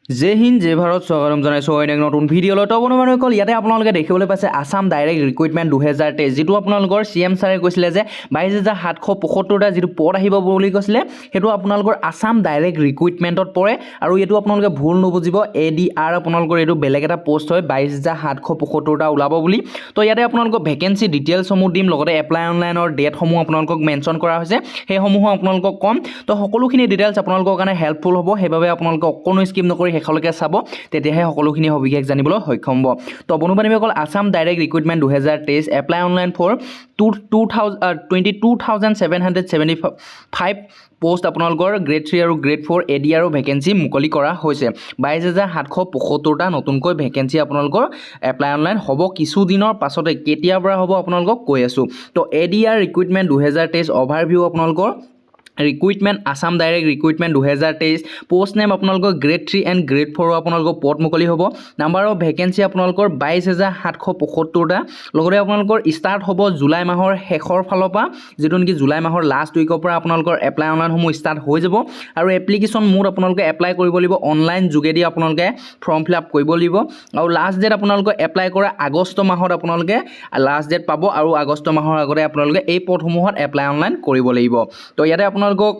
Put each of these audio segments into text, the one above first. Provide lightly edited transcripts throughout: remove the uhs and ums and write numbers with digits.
জয় হিন্দ, জয় ভাৰত। স্বাগতম জনাইছোঁ অন্য এক নতুন ভিডিঅ'লৈ। তো বন্ধুবান্ধৱীসকল, ইয়াতে আপোনালোকে দেখিবলৈ পাইছে আছাম ডাইৰেক্ট ৰিক্ৰুইটমেণ্ট 2023, যিটো আপোনালোকৰ চি এম ছাৰে কৈছিলে যে 22,775টা যিটো পদ আহিব বুলি কৈছিলে, সেইটো আপোনালোকৰ আছাম ডাইৰেক্ট ৰিক্ৰুইটমেণ্টত পৰে। আৰু এইটো আপোনালোকে ভুল নুবুজিব, এডিআৰ আপোনালোকৰ এইটো বেলেগ এটা পষ্ট হয়, 22,775টা ওলাব বুলি। তো ইয়াতে আপোনালোকৰ ভেকেঞ্চি ডিটেইলছসমূহ দিম, লগতে এপ্লাই অনলাইনৰ ডেটসমূহ আপোনালোকক মেনশ্যন কৰা হৈছে, সেইসমূহো আপোনালোকক ক'ম। তো সকলোখিনি ডিটেইলছ আপোনালোকৰ কাৰণে হেল্পফুল হ'ব, সেইবাবে আপোনালোকে অকণো স্কিপ নকৰি শেষলৈকে চাব, তেতিয়াহে সকলোখিনি সবিশেষ জানিবলৈ সক্ষম হ'ব। তো বন্ধু বান্ধৱীসকল, Assam direct recruitment 2023, apply online for two two thousand 22,775 post। আপোনালোকৰ গ্ৰেড থ্ৰী আৰু গ্ৰেড ফ'ৰ এডিআৰৰ ভেকেঞ্চি মুকলি কৰা হৈছে। 22,775টা নতুনকৈ ভেকেঞ্চি আপোনালোকৰ এপ্লাই অনলাইন হ'ব কিছুদিনৰ পাছতে। কেতিয়াৰ পৰা হ'ব আপোনালোকক কৈ আছোঁ। তো এডিআৰ ৰিক্ৰুইটমেণ্ট 2023 অভাৰভিউ, আপোনালোকৰ recruitment Assam direct recruitment 2023, post name আপোনালোকৰ গ্ৰেড থ্ৰী এণ্ড গ্ৰেড ফ'ৰৰ আপোনালোকৰ পদ মুকলি হ'ব। নাম্বাৰ অফ ভেকেঞ্চি আপোনালোকৰ 22,775টা। লগতে আপোনালোকৰ ষ্টাৰ্ট হ'ব জুলাই মাহৰ শেষৰ ফালৰ পৰা, যিটো নেকি জুলাই মাহৰ লাষ্ট উইকৰ পৰা আপোনালোকৰ এপ্লাই অনলাইনসমূহ ষ্টাৰ্ট হৈ যাব। আৰু এপ্লিকেশ্যন মোড আপোনালোকে এপ্লাই কৰিব লাগিব, অনলাইন যোগেদি আপোনালোকে ফৰ্ম ফিল আপ কৰিব লাগিব। আৰু লাষ্ট ডেট আপোনালোকৰ এপ্লাই কৰা আগষ্ট মাহত আপোনালোকে লাষ্ট ডেট পাব আৰু আগষ্ট মাহৰ আগতে আপোনালোকে এই পদসমূহত এপ্লাই অনলাইন কৰিব লাগিব। তো ইয়াতে আপোনালোকক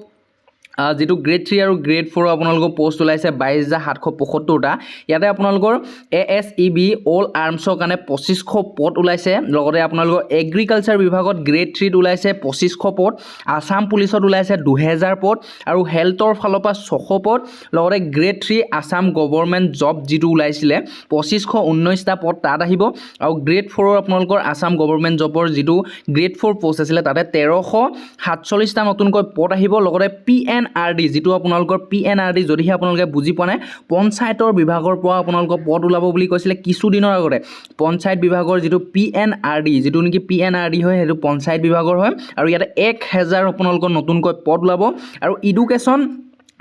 যিটো গ্ৰেড থ্ৰী আৰু গ্ৰেড ফ'ৰৰ আপোনালোকৰ পষ্ট ওলাইছে 22,775টা, ইয়াতে আপোনালোকৰ এএছইবি অল আৰ্মছৰ কাৰণে 2500 পদ ওলাইছে। লগতে আপোনালোকৰ এগ্ৰিকালচাৰ বিভাগত গ্ৰেড থ্ৰীত ওলাইছে 2500 পদ, আছাম পুলিচত ওলাইছে 2000 পদ আৰু হেল্থৰ ফালৰ পৰা 600 পদ। লগতে grade three Assam government job যিটো ওলাইছিলে 2519টা পদ তাত আহিব। আৰু গ্ৰেড ফ'ৰৰ আপোনালোকৰ আছাম গভৰ্ণমেণ্ট জবৰ যিটো গ্ৰেড ফ'ৰ পষ্ট আছিলে, তাতে 1347টা নতুনকৈ পদ আহিব। লগতে পিএনআৰডি, যিটো আপোনালোকৰ পিএনআৰডি যদিহে আপোনালোকে বুজি পোৱা নাই, পঞ্চায়তৰ বিভাগৰ পৰা আপোনালোকৰ পদ ওলাব বুলি কৈছিলে কিছুদিনৰ আগতে। পঞ্চায়ত বিভাগৰ যিটো পিএনআৰডি, যিটো নেকি পিএনআৰডি হয়, সেইটো পঞ্চায়ত বিভাগৰ হয় আৰু ইয়াতে 1000 আপোনালোকৰ নতুনকৈ পদ ওলাব। আৰু ইডুকেশ্যন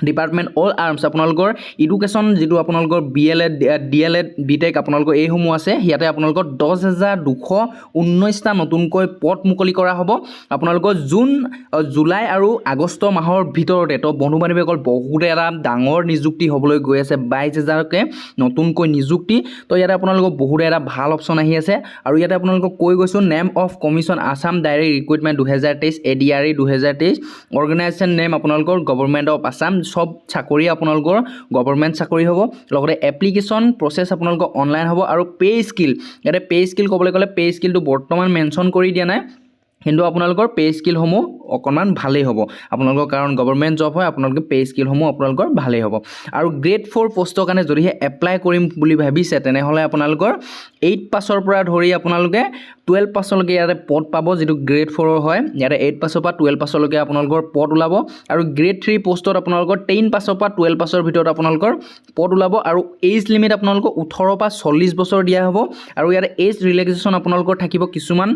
ডিপাৰ্টমেণ্ট অল আৰ্মছ, আপোনালোকৰ ইডুকেশ্যন যিটো আপোনালোকৰ বিএলএড, ডিএলএড, বি টেক আপোনালোকৰ এইসমূহ আছে, ইয়াতে আপোনালোকৰ 10,219টা নতুনকৈ পদ মুকলি কৰা হ'ব আপোনালোকৰ জুন, জুলাই আৰু আগষ্ট মাহৰ ভিতৰতে। তো বন্ধু বান্ধৱীসকল, বহুতে এটা ডাঙৰ নিযুক্তি হ'বলৈ গৈ আছে, 22 হাজাৰকৈ নতুনকৈ নিযুক্তি। তো ইয়াতে আপোনালোকৰ বহুতে এটা ভাল অপশ্যন আহি আছে। আৰু ইয়াতে আপোনালোকক কৈ গৈছোঁ, name of commission Assam direct recruitment 2023, ADRE 2023, organisation name আপোনালোকৰ গভৰ্ণমেণ্ট অফ আছাম। চব চাকৰি আপোনালোকৰ গভৰ্ণমেণ্ট চাকৰি হ'ব। লগতে এপ্লিকেশ্যন প্ৰচেছ আপোনালোকৰ অনলাইন হ'ব। আৰু পে' স্কেল, ইয়াতে পে' স্কেল ক'বলৈ গ'লে পে' স্কেলটো বৰ্তমান মেনশ্যন কৰি দিয়া নাই, কিন্তু আপোনালোকৰ পে' স্কেলসমূহ অকণমান ভালেই হ'ব আপোনালোকৰ, কাৰণ গভৰ্ণমেণ্ট জব হয়, আপোনালোকে পে' স্কেলসমূহ আপোনালোকৰ ভালেই হ'ব। আৰু গ্ৰেড ফ'ৰ পষ্টৰ কাৰণে যদিহে এপ্লাই কৰিম বুলি ভাবিছে, তেনেহ'লে আপোনালোকৰ এইট পাছৰ পৰা ধৰি আপোনালোকে 12 পাছলৈকে ইয়াতে পদ পাব। যিটো গ্ৰেড ফ'ৰৰ হয়, ইয়াতে এইট পাছৰ পৰা 12 পাছলৈকে আপোনালোকৰ পদ ওলাব। আৰু গ্ৰেড থ্ৰী পষ্টত আপোনালোকৰ 10 পাছৰ পৰা 12 পাছৰ ভিতৰত আপোনালোকৰ পদ ওলাব। আৰু এইজ লিমিট আপোনালোকৰ 18ৰ পৰা 40 বছৰ দিয়া হ'ব। আৰু ইয়াতে এইজ ৰিলেক্সেশ্যন আপোনালোকৰ থাকিব কিছুমান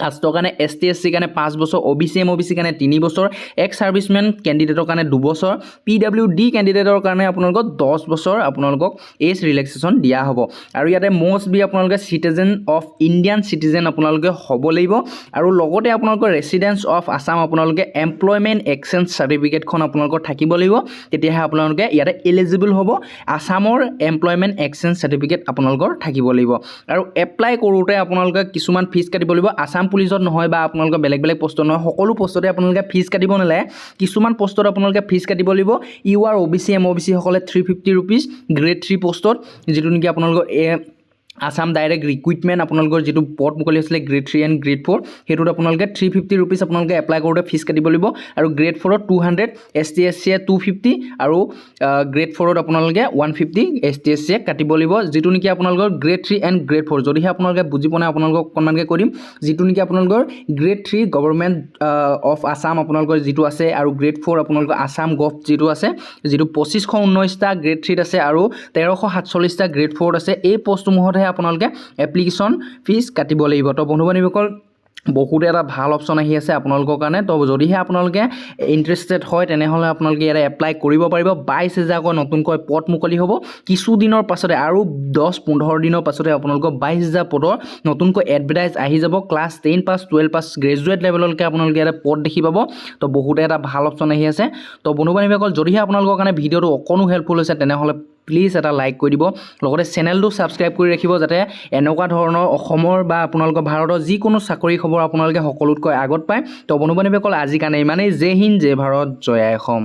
কাষ্টৰ কাৰণে, এছ টি, এছ চিৰ কাৰণে 5 বছৰ, অ' বি চি, এম অ' বি চিৰ কাৰণে 3 বছৰ, এক্স ছাৰ্ভিচমেন কেণ্ডিডেটৰ কাৰণে 2 বছৰ, পিডাব্লিউ ডি কেণ্ডিডেটৰ কাৰণে আপোনালোকক 10 বছৰ আপোনালোকক এইজ ৰিলেক্সেশ্যন দিয়া হ'ব। আৰু ইয়াতে মষ্ট বি আপোনালোকে চিটিজেন অফ ইণ্ডিয়ান চিটিজেন আপোনালোকে হ'ব লাগিব। আৰু লগতে আপোনালোকৰ ৰেচিডেঞ্চ অফ আছাম, আপোনালোকে এমপ্লয়মেণ্ট এক্সচেঞ্জ চাৰ্টিফিকেটখন আপোনালোকৰ থাকিব লাগিব, তেতিয়াহে আপোনালোকে ইয়াতে এলিজিবল হ'ব। আছামৰ এমপ্লয়মেণ্ট এক্সচেঞ্জ চাৰ্টিফিকেট আপোনালোকৰ থাকিব লাগিব। আৰু এপ্লাই কৰোঁতে আপোনালোকে কিছুমান ফিজ কাটিব লাগিব। আছাম পুলিচত নহয় বা আপোনালোকৰ বেলেগ বেলেগ পষ্টত নহয়, সকলো পষ্টতে আপোনালোকে ফিজ কাটিব নালাগে। কিছুমান পষ্টত আপোনালোকে ফিজ কাটিব লাগিব। ইউ আৰ, অ' বি চি, এম অ' বি চিসকলে 350 ৰুপিজ গ্ৰেড থ্ৰী পষ্টত, যিটো নেকি আপোনালোকৰ আছাম ডাইৰেক্ট ৰিক্ৰুইটমেণ্ট আপোনালোকৰ যিটো পদ মুকলি হৈছিলে grade three and grade four, সেইটোত আপোনালোকে 350 ৰুপিজ আপোনালোকে এপ্লাই কৰোঁতে ফিজ কাটিব লাগিব। আৰু গ্ৰেড ফ'ৰত 200, এছ টি, এছ চিয়ে 250 আৰু গ্ৰেড ফ'ৰত আপোনালোকে 150 এছ টি, এছ চিয়ে কাটিব লাগিব, যিটো নেকি আপোনালোকৰ grade three and grade four। যদিহে আপোনালোকে বুজি পোৱা নাই, আপোনালোকক অকণমানকৈ কৈ দিম। যিটো নেকি আপোনালোকৰ grade three government of Assam আপোনালোকৰ যিটো আছে আৰু গ্ৰেড ফ'ৰ আপোনালোকৰ আছাম গভ যিটো আছে, যিটো 2519টা গ্ৰেড থ্ৰীত আছে আৰু 1347টা গ্ৰেড ফ'ৰত আছে, এই পষ্টসমূহতহে আপোনালোকে এপ্লিকেশ্যন ফিজ কাটিব লাগিব। তো বন্ধু বান্ধৱীসকল, বহুত এটা ভাল অপশ্যন আহি আছে আপোনালোকৰ কাৰণে। তো যদিহে আপোনালোকে ইণ্টাৰেষ্টেড হয়, তেনেহ'লে আপোনালোকে ইয়াতে এপ্লাই কৰিব পাৰিব। 22 হাজাৰকৈ নতুনকৈ পদ মুকলি হ'ব কিছুদিনৰ পাছতে আৰু 10-15 দিনৰ পাছতে আপোনালোকৰ 22 হাজাৰ পদৰ নতুনকৈ এডভাৰটাইজ আহি যাব। ক্লাছ 10 পাছ, 12 পাছ, গ্ৰেজুৱেট লেভেললৈকে আপোনালোকে ইয়াতে পদ দেখি পাব। তো বহুতে এটা ভাল অপশ্যন আহি আছে। তো বন্ধু বান্ধৱীসকল, যদিহে আপোনালোকৰ কাৰণে ভিডিঅ'টো অকণো হেল্পফুল হৈছে, তেনেহ'লে প্লিজ এটা লাইক কৰি দিব, লগতে চেনেলটো ছাবস্ক্ৰাইব কৰি ৰাখিব, যাতে এনেকুৱা ধৰণৰ অসমৰ বা আপোনালোকৰ ভাৰতৰ যিকোনো চাকৰি খবৰ আপোনালোকে সকলোতকৈ আগত পায়। তো বন্ধু বান্ধৱীসকল, আজিৰ কাৰণে ইমানেই। জয় হিন্দ, জয় ভাৰত, জয় আই অসম।